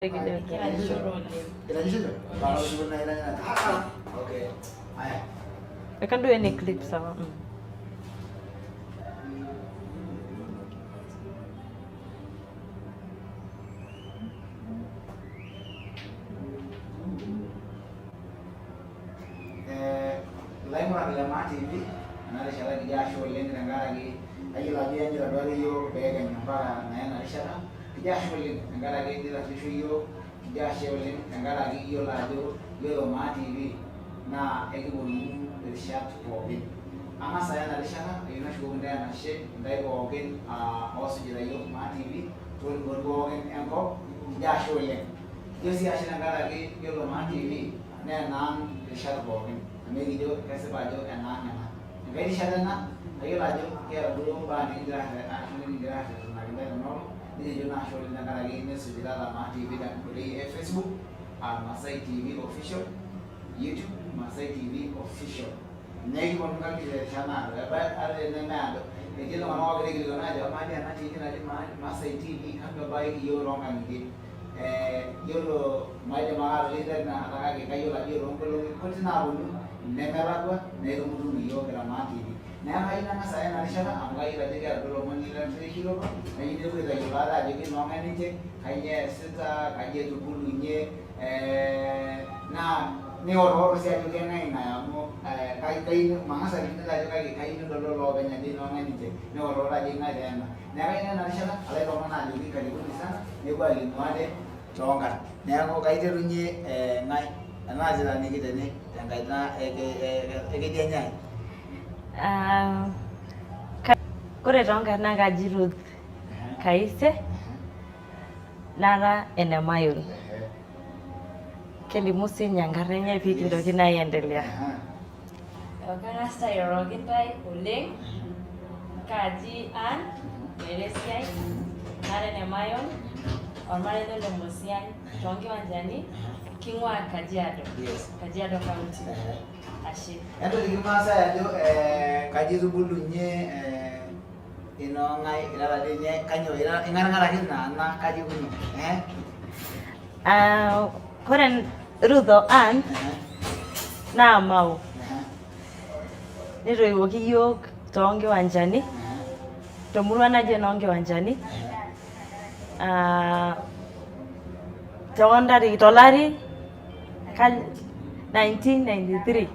Iranyishoto? Okay. Haya. I can do any clip sawa. Ilaing'urak le Maa TV ena rishata kijo ashe oleng tenkaraki kayiolo ajo iyanyita duake iyiook pee ekenyu mpaka naa ena rishata. Kijo ashe oleng tenkaraki nitasheisho iyiook, kijo ashe oleng tenkaraki iyiolo ajo iyiolo Maa TV naa ekiponu irishat pookin. Ang'as aya ena rishata ayieu nashukoki intae enashe intae pookin oosujita iyiook Maa TV toolubot pookin enkop, kijo ashe oleng. Kijo sii ashe tenkaraki iyiolo Maa TV naa enaang irishat pookin amu ekijo kesipa ajo enaang ena. Enkae rishata ena nayiolo ajo kiata duo imbaa nikigira ashu nikigira arretenaki intae tena olong, nikijo naa ashe oleng tenkaraki nisujitata Maa TV tenkoitoi e Facebook aa Maasai TV Official, YouTube Maasai TV Official. Nekiponu inkang'itie terishata naado, ebaya ata tenemeado, etii iltung'anak oogira aikilikuan aajo amaa dii ena TV naji Maasai TV kanu ebaiki iyiook toonkang'itie? Yiolo maidim ake atoliki intae tinakata kake kayiolo ajo toonkolong'i kuti naaponu nemelakua naa itumutumu iyiook kira Maa TV. Neeku kayieu nang'as aya ena rishata amu kayiolo ajo kiata duo ilomon likintaishekito nayieu nepuo aitayiolo ate ajo kinoong'ae ninche, kainyoo eesita, kaji etubulunye naa niworriworo sii ajo keng'ae ng'ae amu kayieu mang'as aliki intae ajo kake kayieu nidolidolo iloopeny ajo inoong'ae ninche niworriworo ajo keng'ae taa ena. Neeku kayieu naya ena rishata alo aitoomon ajoki karibuni sana nepuo alimu ate toonkarn. Neeku kaiterunye ng'ae enaa kitaaniki tene tenkaina e kedianye ai. Ore toonkarn naa kaji Ruth Kaise nara ene Mayian. Kelimu siinye enkarna enye pee kintoki naa aendelea. Kang'as taa airoroki intae oleng, kaaji Ann Meresiai, nara ene Mayon, ormarei le Mosiany toonkiwanjani, king'uaa Kajiado, Kajiado County. Ashe. Entoliki Irmaasai ajo kaji itubulunye inoong'ae irara dii ninye kanyoo ing'aring'ar ake ina ena kaji ikununo eh? Ah, ore Ruth o Ann naa Mau. Nitoiwuoki iyiook toonkiwanjani, temurua naji enoonkiwanjani. Ah, toontarikini tolari 1993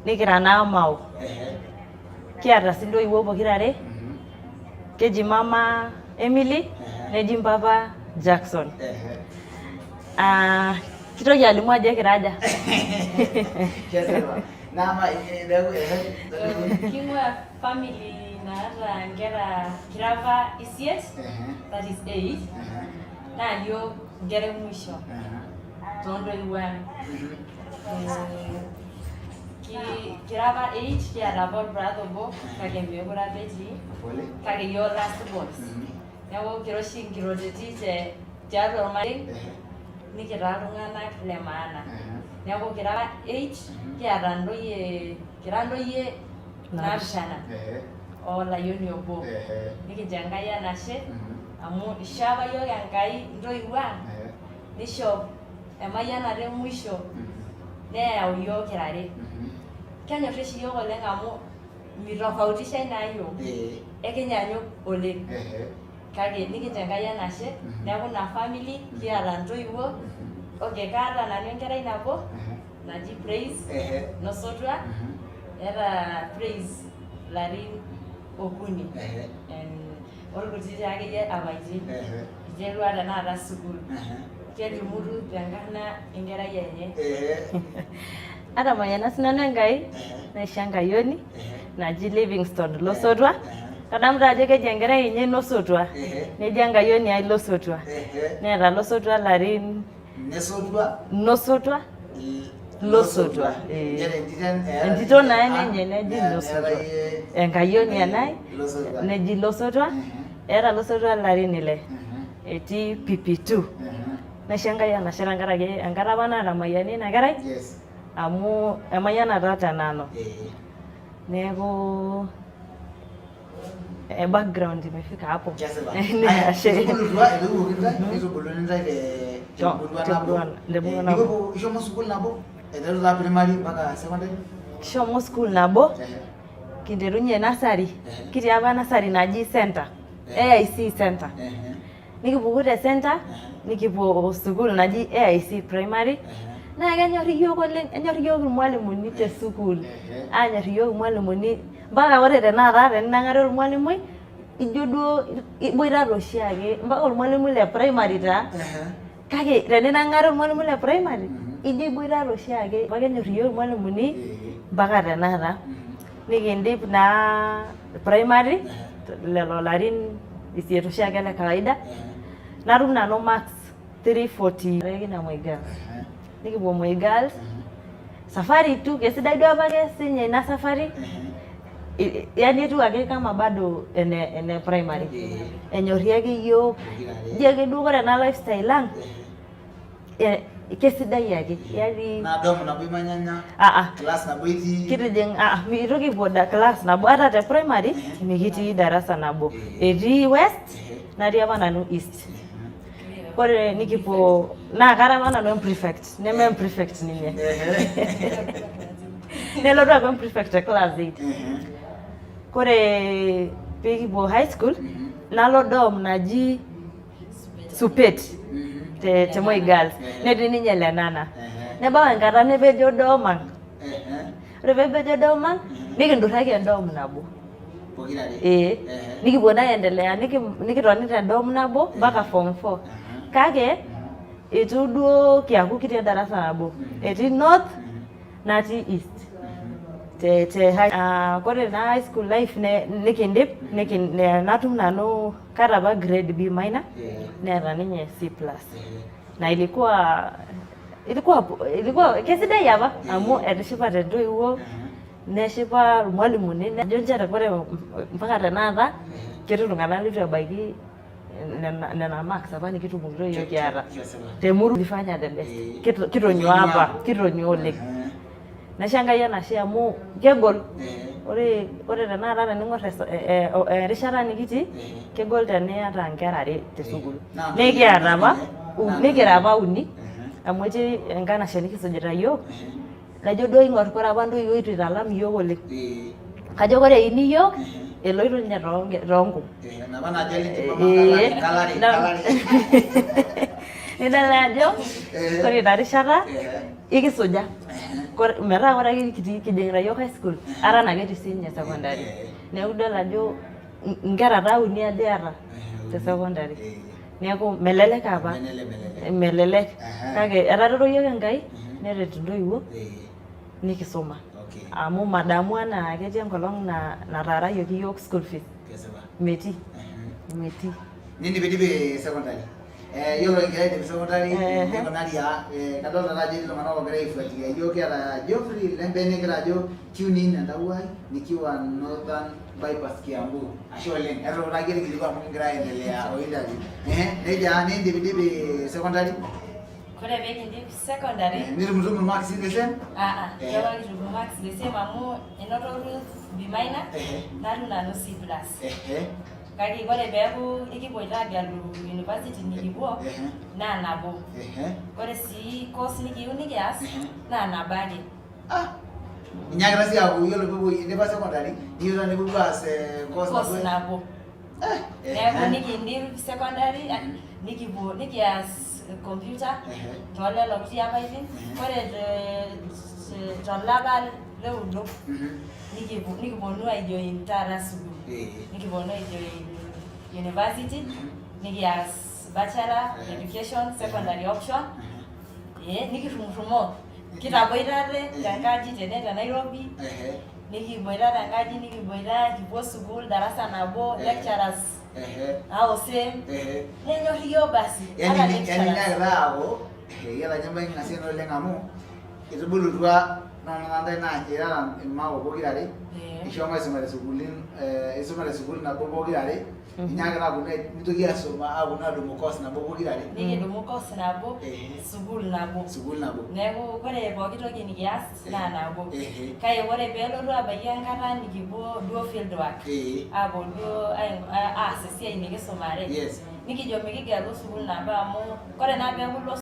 nikira naa Mau. Kiata sii intoiwuo pokirare. Keji mama Emily neji mpapa Jackson. Ah, kitoki alimu ajo ekira aja? Kesipa. Nama neeku ehe. King'ua family naata inkera kira apa isiet, that is eight, naa yiok inkera emusho toontoiwuo ang. Kira apa eight kiata apa olbrother obo kake meekure apa etii kake yiok last borns. Neeku kira oshi nkiroteti te tiatua ormarei nikitaa iltung'anak le maana. Neeku kira apa eight kiata ntoyie kira ntoyie naapishana olayioni obo. Nikincho Enkai enashe amu ishoo apa yiok Enkai intoiwuo ang nisho emayianata e musho neyau iyiook kira are. Kenyorri oshi iyiook oleng amu mitofautishae naa iyiook, ekinyanyuk oleng. Kake nikincho Enkai enashe neeku ina family kiata intoiwuo. Okay, kaata nanu enkerai nabo naji Praise Nosotua, eeta Praise ilarin okuni orkutiti akeyie apaitin. Iterua tenakata sukuul. Kelimu Ruth enkarna enkerai enye. Atamayiana sinanu Enkai naisho enkayioni naji Livingstone Losotua. Kadamu taa ajo keji enkerai enye Nosotua neji enkayioni ai Losotua. Neeta Losotua ilarin Nesotua Nosotua Losotua. Entito naa ninye neji Losotua. Enkayioni enai neji Losotua. Eeta Losotua ilarin ile. Etii PP2. Naisho Enkai enashe tenkaraki enkata apa natamayiana ina kerai amu emayianata te nanu. Neeku. Background imefika hapo. Kesipa. Aya, Aya, itubulutua etoiwuoki intae nitubuluni intae temurua nabo. Temurua nabo. Nipuopuo ishomo sukuul nabo aiteru taa primary mpaka secondary. Kishomo sukuul nabo, kinterunye nursery, kitii apa nursery naji center, AIC center. Nikipuku te center, nikipuo sukuul naji AIC primary. Naa kenyor iyiok oleng, enyor iyiok irmwalimuni te sukuul. Aanyor iyiok irmwalimuni mpaka ore tenakata teninang'are ormwalimui ijo duo iboitata oshiake mpaka ormwalimui le primary taa. Kake teninang'are ormwalimui le primary ijo iboitata oshiake. Mpaka enyor iyiok irmwalimuni mpaka tenakata. Nikindip naa primary lelo larin isiet oshiake le kawaida. Natum nanu marks 340 ina Moi Girls. Nikipuo Moi Girls. Safari tu kesidai duo apake sinye ina safari. Yaani etiu ake kama bado ene primary. Enyorri ake iyiok. Ijo ake duo ore ena lifestyle ang kesidai ake. Yaani Naa dorm nabo imanyanya, class nabo itii. Kitijing mitoki kipuo class nabo ata te primary mikitii darasa nabo. Etii west natii apa nanu east. Ore nikipuo naa kara apa nanu prefect neme prefect ninye. Nelotu aaku prefect te class 8. Kore pikipuo high school nalo dorm naji Supet te Moi Girls netii ninye Lenana. Nebau enkata nepejo dorm ang. Ore peepejo dorm ang nikinduraki endorm nabo. Ee, nikipuo naa aendelea nikitoni te dorm nabo mpaka form 4. Kake itu duo kiaku kitii endarasa nabo. Etii north natii east. Te kore naa high school life nikindip natum nanu kaata apa grade B minor neeta ninye C plus. Na ilikuwa kesidai apa amu etishipate intoiwuo neshipa irmwalimuni ajo nchere ore mpaka tenakata ketii iltung'anak leitu ebaiki nena marks apa nikitumokito iyiok kiata. Temurua tulifanya the best. Kitonyuaa apa, kitonyuaa oleng. Naisho Enkai enashe amu kegol. Ore tenakata tening'or erishata nikitii kegol teniata inkera are te sukuul. Nikiata apa, nikira apa uni amu etii enkanashe nikisujita iyiok najo duo aing'or ore apa intoiwuo eitu italam iyiok oleng. Kajo ore eini iyiok eloito ninye toonkung. Nidol ajo ore ina rishata ikisuja metaa ore ake kijing'ita iyiok high school ara naake etii siininye secondary. Neeku idol ajo inkera taa uni aja eeta te secondary. Neeku melelek apa, melelek kake etareto iyiok Enkai neret intoiwuo nikisuma. Amu madamu anaa ketii enkolong nataarayioki iyiok school fees. Metii. Metii. Nindipidipi secondary. Yiolo ingira aidip secondary nikunari kadolta taa ajo etii iltung'anak oogira aifuatilia iyiok kiata Geoffrey Lembene egira ajo tune in entawuo ai nikiwa Northern Bypass Kiambu. Ashe oleng. Etuutaki irkiliku amu kigira aendelea o interview. Nejia nindipidipi secondary. Kore pee kindip secondary. Nitumutumu marks the same? Kewa kitutum marks the same amu enoto Ruth B minor natum nanu C plus. Kake ore peeku ikipoito aagelu university nikipuo naa nabo. Ore sii course nikiyieu nikias naa nabo ake. Inyaakita sii aaku yiolo peepuo indipa secondary niyieu nipuopuo aas course nabo. Neeku nikindip secondary nikipuo nikias computer toolelo kuti apaitin. Ore tolapa leudo nikiponu aijoin taata sukuul. Nikiponu aijoin university nikias bachelor education secondary option. Nikitumtumo kitaboitate tenkaji tene te Nairobi. Nikiboita tenkaji nikiboita kipuo sukuul darasa nabo lecturers hao same. Nenyorr iyiok basi ata lecturers. Yani inyaakita aaku iyiolo ajo embae ng'asia ina oleng amu itubulutua nona ntae naa irara imawa pokirare ishomo aisuma te sukuulin isuma te sukuul nabo pokirare. Inyaakita aponu nitoki aisuma aponu adumu course nabo pokirare. Nikidumu course nabo, sukuul nabo. Sukuul nabo. Neeku ore pooki toki nikias naa nabo. Kake ore peelotu abaiki enkata nikipuo duo field work, aapuo duo aas esiai nikisumare, nikijo mikigelu sukuul nabo amu ore naa peeku ilo.